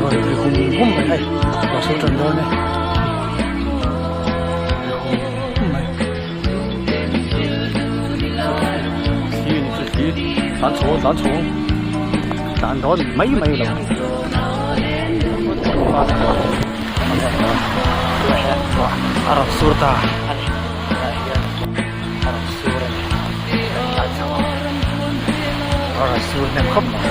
Rawn ri hum hum mai hei ruah sur tan dawn e ri hum hum mai thli a ni chu thli tlan chho tlan chho tlan dawn mai mai lo a rawn sur ta a ni tunah hian a rawn sur a ni kan tlan chho ang a rawn sur hnem khawp mai.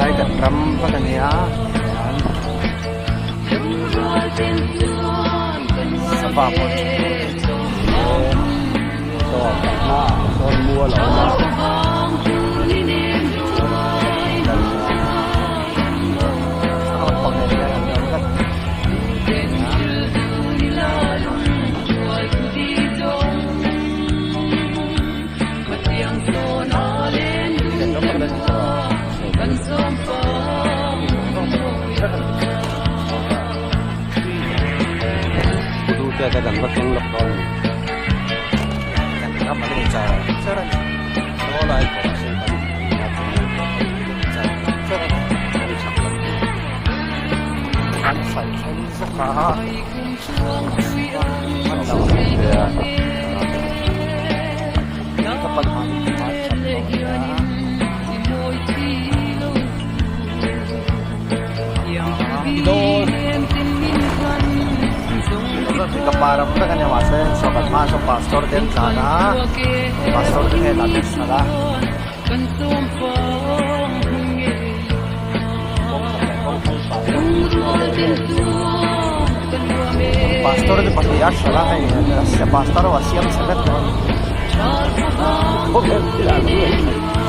Lai kan ram vak a nia sava pawh saw kan hmaah sawn mual a awm a. Pastor te an tlan a pastor te hnenah te an hralh a. Pastor te pahnih a hralh a hei pastor ho a siam chhe vek dawn a ni.